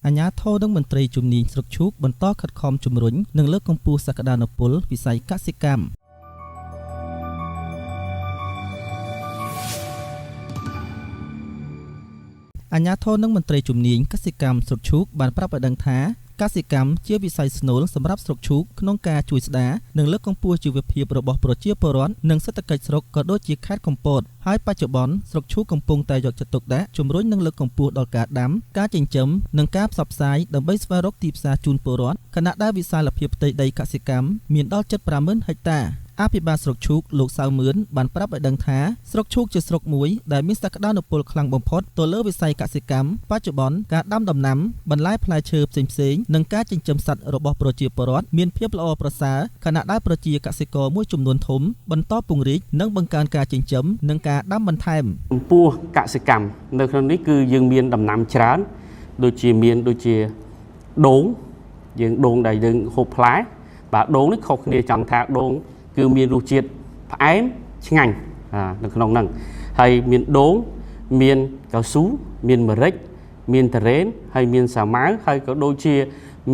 អាជ្ញាធរនិងមន្ត្រីជំនាញស្រុកឈូកបន្តខិតខំជំរុញនិងលើកកម្ពស់សក្តានុពលវិស័យកសិកម្មអាជ្ញាធរនិងមន្ត្រីជំនាញកសិកម្មស្រុកឈូកបានប្រាប់ឲ្យដឹងថាកសិកម្មជាវិស័យស្នូលសម្រាប់ស្រុកឈូកក្នុងការជួយស្ដារនិងលើកកម្ពស់ជីវភាពរបស់ប្រជាពលរដ្ឋនិងសេដ្ឋកិច្ចស្រុកក៏ដូចជាខេត្តកំពតហើយបច្ចុប្បន្នស្រុកឈូកកំពុងតែយកចិត្តទុកដាក់ជំរុញនិងលើកកម្ពស់ដល់ការដាំការចិញ្ចឹមនិងការផ្សព្វផ្សាយដើម្បីស្វែងរកទីផ្សារជូនពលរដ្ឋខណៈដែលវិសាលភាពផ្ទៃដីកសិកម្មមានដល់ជិត 50000 ហិកតាអភិបាលស្រុកឈូកលោកសៅមឿនបានប្រាប់ឲ្យដឹងថាស្រុកឈូកជាស្រុកមួយដែលមានសក្តានុពលខ្លាំងបំផុតទៅលើវិស័យកសិកម្មបច្ចុប្បន្នការដាំដំណាំបន្លែផ្លែឈើផ្សេងៗនិងការចិញ្ចឹមសត្វរបស់ប្រជាពលរដ្ឋមានភាពល្អប្រសើរខណៈដែលប្រជាកសិករមួយចំនួនធំបន្តពង្រីកនិងបង្កើនការចិញ្ចឹមនិងការដាំបន្ថែម ចំពោះកសិកម្មនៅក្នុងនេះគឺយើងមានដំណាំច្រើនដូចជាមានដូចជាដូងយើងដូងដែលយើងហូបផ្លែបាទដូងនេះខុសគ្នាចង់ថាដូងគឺមានរសជាតិផ្អែមឆ្ងាញ់នៅក្នុងហ្នឹងហើយមានដូងមានកៅស៊ូមានម្រេចមានតារ៉េនហើយមានសាម៉ាវហើយក៏ដូចជា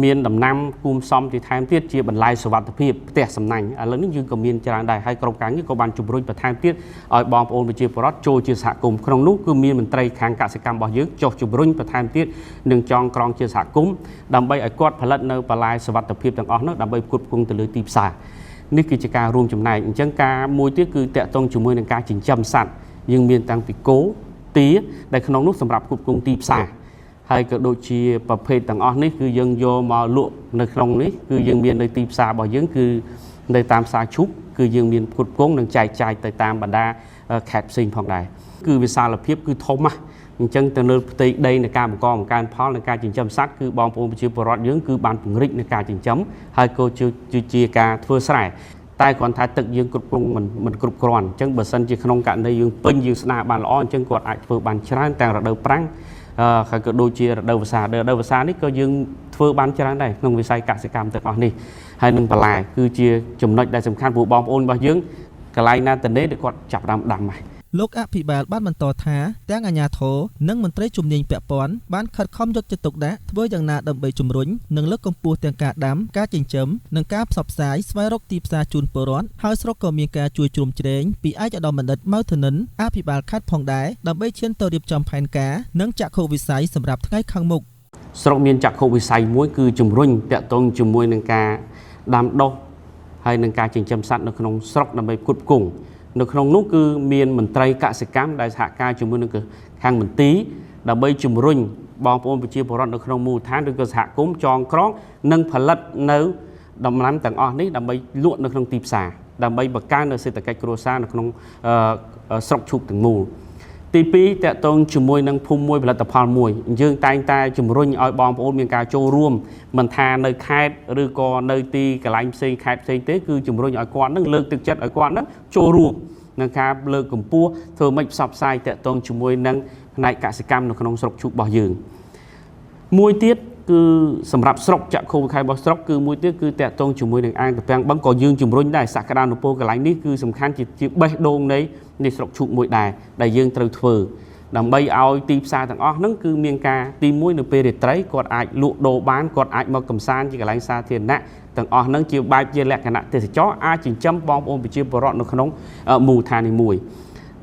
មានដំណាំគូមសំទីថែមទៀតជាបន្លែសុវត្ថិភាពផ្ទះសំណាញ់ឥឡូវនេះយើងក៏មានច្រើនដែរហើយក្រុមការងារក៏បានជំរុញបន្ថែមទៀតឲ្យបងប្អូនប្រជាពលរដ្ឋចូលជាសហគមន៍ក្នុងនោះគឺមានមន្ត្រីខាងកសិកម្មរបស់យើងចុះជំរុញបន្ថែមទៀតនិងចងក្រងជាសហគមន៍ដើម្បីឲ្យគាត់ផលិតនៅបន្លែសុវត្ថិភាពទាំងអស់នោះដើម្បីផ្គត់ផ្គង់ទៅលើទីផ្សារនេះគឺជាការរួមចំណែកអញ្ចឹងការមួយទៀតគឺតាក់ទងជាមួយនឹងការចិញ្ចឹមសត្វយើងមានតាំងពីគោទាដែលក្នុងនោះសម្រាប់ផ្គត់ផ្គង់ទីផ្សារហើយក៏ដូចជាប្រភេទទាំងអស់នេះគឺយើងយកមកលក់នៅក្នុងនេះគឺយើងមាននៅទីផ្សាររបស់យើងគឺនៅតាមផ្សារឈូកគឺយើងមានផ្គត់ផ្គង់និងចែកចាយទៅតាមបណ្ដាខេត្តផ្សេងផងដែរគឺវិសាលភាពគឺធំណាស់អញ្ចឹងទៅលើផ្ទៃដីនៃការបង្កបង្កើនផលនៃការចិញ្ចឹមសត្វគឺបងប្អូនប្រជាពលរដ្ឋយើងគឺបានពង្រីកในការចិញ្ចឹមហើយក៏ជាការធ្វើស្រែតែគ្រាន់ថាទឹកយើងគ្រប់គ្រងមិនគ្រប់គ្រាន់អញ្ចឹងបើសិនជាក្នុងករណីយើងពេញយើងស្ដារបានល្អអញ្ចឹងគាត់អាចធ្វើបានច្រើនទាំងរដូវប្រាំងហើយក៏ដូចជារដូវវស្សារដូវវស្សានេះក៏យើងធ្វើបានច្រើនដែរក្នុងវិស័យកសិកម្មទាំងអស់នេះហើយនឹងបន្លែគឺជាចំណុចដែលសំខាន់ព្រោះបងប្អូនរបស់យើងកន្លែងណាតនេដែលគាត់ចាប់ផ្ដើមដាំហើយ លោកអភិបាលបានបន្តថាទាំងអាជ្ញាធរនិងមន្ត្រីជំនាញពាក់ព័ន្ធបានខិតខំយកចិត្តទុកដាក់ធ្វើយ៉ាងណាដើម្បីជំរុញនិងលើកកម្ពស់ទាំងការដាំការចិញ្ចឹមនិងការផ្សព្វផ្សាយស្វែងរកទីផ្សារជូនពលរដ្ឋហើយស្រុកក៏មានការជួយជ្រោមជ្រែងពីឯកឧត្តមបណ្ឌិតម៉ៅធនិនអភិបាលខេត្តផងដែរដើម្បីឈានទៅរៀបចំផែនការនិងចក្ខុវិស័យសម្រាប់ថ្ងៃខាងមុខ ស្រុកមានចក្ខុវិស័យមួយគឺជំរុញតាក់ទងជាមួយនឹងការដាំដុះហើយនឹងការចិញ្ចឹមសត្វនៅក្នុងស្រុកដើម្បីផ្គត់ផ្គង់នៅក្នុងនោះគឺមានមន្ត្រីកសិកម្មដែលសហការជាមួយនឹងខាងមន្ទីរដើម្បីជំរុញបងប្អូនប្រជាពលរដ្ឋនៅក្នុងមូលដ្ឋានឬក៏សហគមន៍ចងក្រងនិងផលិតនៅដំណាំទាំងអស់នេះដើម្បីលក់នៅក្នុងទីផ្សារដើម្បីបង្កើននូវសេដ្ឋកិច្ចគ្រួសារនៅក្នុងស្រុកឈូកទាំងមូលទី2តកតងជាមួយនឹងភូមិមួយផលិតផលមួយយើងតែងតែជំរុញឲ្យបងប្អូនមានការចូលរួមមិនថានៅខេត្តឬក៏នៅទីកន្លែងផ្សេងខេត្តផ្សេងទេគឺជំរុញឲ្យគាត់នឹងលើកទឹកចិត្តឲ្យគាត់នឹងចូលរួមនឹងការលើកកម្ពស់ធ្វើម៉េចផ្សព្វផ្សាយតកតងជាមួយនឹងផ្នែកកសិកម្មនៅក្នុងស្រុកឈូករបស់យើងមួយទៀតគឺសម្រាប់ស្រុកចក្ខុវិស័យរបស់ស្រុកគឺមួយទៀតគឺតកតងជាមួយនឹងអាងត្រពាំងបឹងក៏យើងជំរុញដែរសក្តានុពលកន្លែងនេះគឺសំខាន់ជាបេះដូងនៃស្រុកឈូកមួយដែរដែលយើងត្រូវធ្វើដើម្បីឲ្យទីផ្សារទាំងអស់ហ្នឹងគឺមានការទីមួយនៅពេលរាត្រីគាត់អាចលក់ដូរបានគាត់អាចមកកំសាន្តជាកន្លែងសាធារណៈទាំងអស់ហ្នឹងជាបែបជាលក្ខណៈទេសចរអាចចិញ្ចឹមបងប្អូនប្រជាពលរដ្ឋនៅក្នុងមូលដ្ឋាននេះមួយ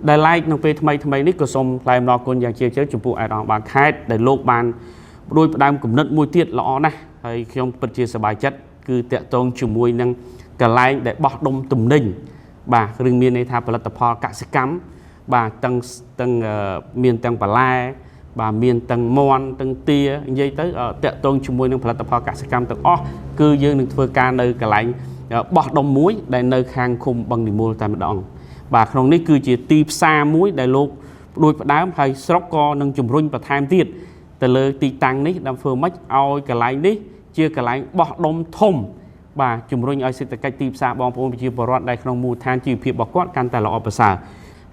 ដែលឡែកនៅពេលថ្មីនេះក៏សូមថ្លែងអំណរគុណយ៉ាងជ្រាលជ្រៅចំពោះឯកឧត្តមបាលខេត្តដែលលោកបានរួចផ្ដើមគំនិតមួយទៀតល្អណាស់ហើយខ្ញុំពិតជាសប្បាយចិត្តគឺតាក់ទងជាមួយនឹងកន្លែងដែលបោះដុំទំនិញបាទឬមានន័យថាផលិតផលកសិកម្មបាទទាំងមានទាំងបន្លែបាទមានទាំងមន់ទាំងទានិយាយទៅតាក់ទងជាមួយនឹងផលិតផលកសិកម្មទាំងអស់គឺយើងនឹងធ្វើការនៅកន្លែងបោះដុំមួយដែលនៅខាងឃុំបឹងនិមលតែម្ដងបាទក្នុងនេះគឺជាទីផ្សារមួយដែលលោកផ្ដួចផ្ដើមហើយស្រុកក៏នឹងជំរុញបន្ថែមទៀតទៅលើទីតាំងនេះដើម្បីធ្វើម៉េចឲ្យកន្លែងនេះជាកន្លែងបោះដុំធំបាទជំរុញឲ្យសេដ្ឋកិច្ចទីផ្សារបងប្អូនប្រជាពលរដ្ឋដែលក្នុងមូលដ្ឋានជីវភាពរបស់គាត់កាន់តែល្អប្រសើរ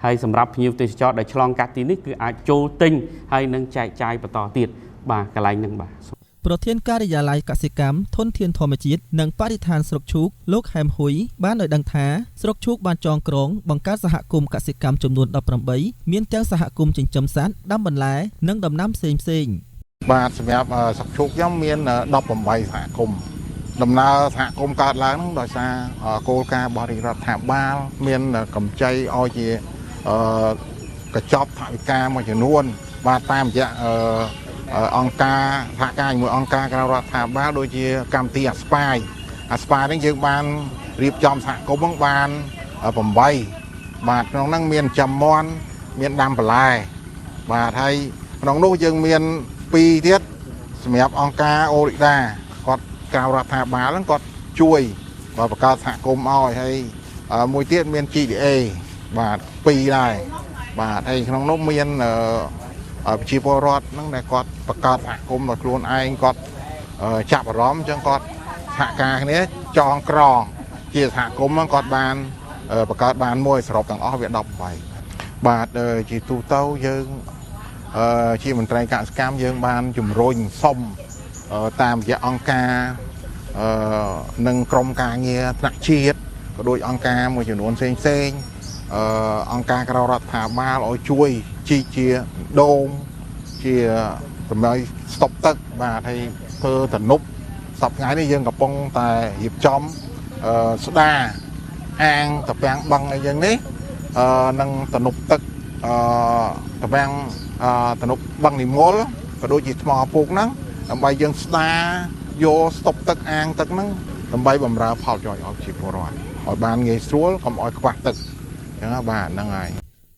ហើយសម្រាប់ភ្ញៀវទេសចរដែលឆ្លងកាត់ទីនេះគឺអាចចូលទិញហើយនឹងចែកចាយបន្តទៀតបាទកន្លែងហ្នឹងបាទ ប្រធានការិយាល័យកសិកម្មធនធានធម្មជាតិនិងបរិស្ថានស្រុកឈូកលោកហែមហ៊ុយបានឲ្យដឹងថាស្រុកឈូកបានចងក្រងបង្កើតសហគមន៍កសិកម្មចំនួន18មានទាំងសហគមន៍ចិញ្ចឹមសត្វដាំបន្លែនិងដំណាំផ្សេងៗ បាទសម្រាប់ស្រុកឈូកខ្ញុំមាន18សហគមន៍ដំណើរសហគមន៍កើតឡើងហ្នឹងដោយសារគោលការណ៍របស់រាជរដ្ឋាភិបាលមានកម្ចីឲ្យជាកញ្ចប់ថវិកាមួយចំនួនបាទតាមរយៈអង្គការសហការជាមួយអង្គការក្រៅរដ្ឋាភិបាលដូចជាកម្មវិធីអាស្ប៉ាយអាស្ប៉ាយហ្នឹងយើងបានរៀបចំសហគមន៍ហ្នឹងបាន8បាទក្នុងហ្នឹងមានចំមន់មានដាំបន្លែបាទហើយក្នុងនោះយើងមាន2ទៀតសម្រាប់អង្គការអូរីដាគាត់ក្រៅរដ្ឋាភិបាលហ្នឹងគាត់ជួយបើបង្កើតសហគមន៍ឲ្យហើយមួយទៀតមាន GDA បាទ2ដែរបាទហើយក្នុងនោះមានប្រជាពលរដ្ឋហ្នឹងដែលគាត់បង្កើតសហគមន៍ដោយខ្លួនឯងគាត់ចាប់អារម្មណ៍អញ្ចឹងគាត់សហការគ្នាចងក្រងជាសហគមន៍ហ្នឹងគាត់បានបង្កើតបានមួយសរុបទាំងអស់វា18បាទជាទូទៅយើងជាមន្ត្រីកសិកម្មយើងបានជំរុញសុំតាមរយៈអង្គការនិងក្រុមការងារថ្នាក់ជាតិក៏ដូចអង្គការមួយចំនួនផ្សេងផ្សេងអង្គការក្រៅរដ្ឋាភិបាលឲ្យជួយជីកជាដូងជាតម្លៃស្តុបទឹកបាទហើយធ្វើទំនប់សប្តាហ៍ថ្ងៃនេះយើងកំពុងតែរៀបចំស្ដារអាងតាពាំងបឹងអីយ៉ាងនេះនិងទំនប់ទឹកតាពាំងទំនប់បឹងនិមលក៏ដូចជាថ្មពូកហ្នឹងដើម្បីយើងស្ដារយកស្តុបទឹកអាងទឹកហ្នឹងដើម្បីបម្រើផលប្រយោជន៍ឲ្យប្រជាពលរដ្ឋឲ្យបានងាយស្រួលកុំឲ្យខ្វះទឹកអញ្ចឹងបាទហ្នឹងហើយ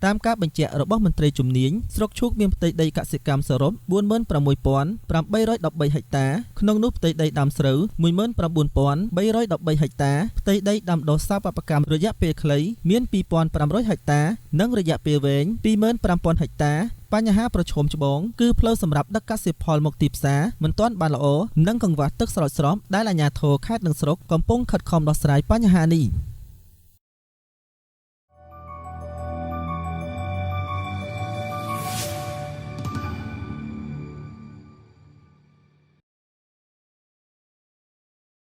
តាមការបញ្ជាក់របស់មន្ត្រីជំនាញស្រុកឈូកមានផ្ទៃដីកសិកម្មសរុប46813ហិកតាក្នុងនោះផ្ទៃដីដាំស្រូវ19313ហិកតាផ្ទៃដីដាំដុះសិប្បកម្មរយៈពេលខ្លីមាន2500ហិកតានិងរយៈពេលវែង25000ហិកតាបញ្ហាប្រឈមច្បងគឺផ្លូវសម្រាប់ដឹកកសិផលមកទីផ្សារមិនទាន់បានល្អនិងកង្វះទឹកស្រោចស្រពដែលអាជ្ញាធរខេត្តនិងស្រុកកំពុងខិតខំដោះស្រាយបញ្ហានេះ។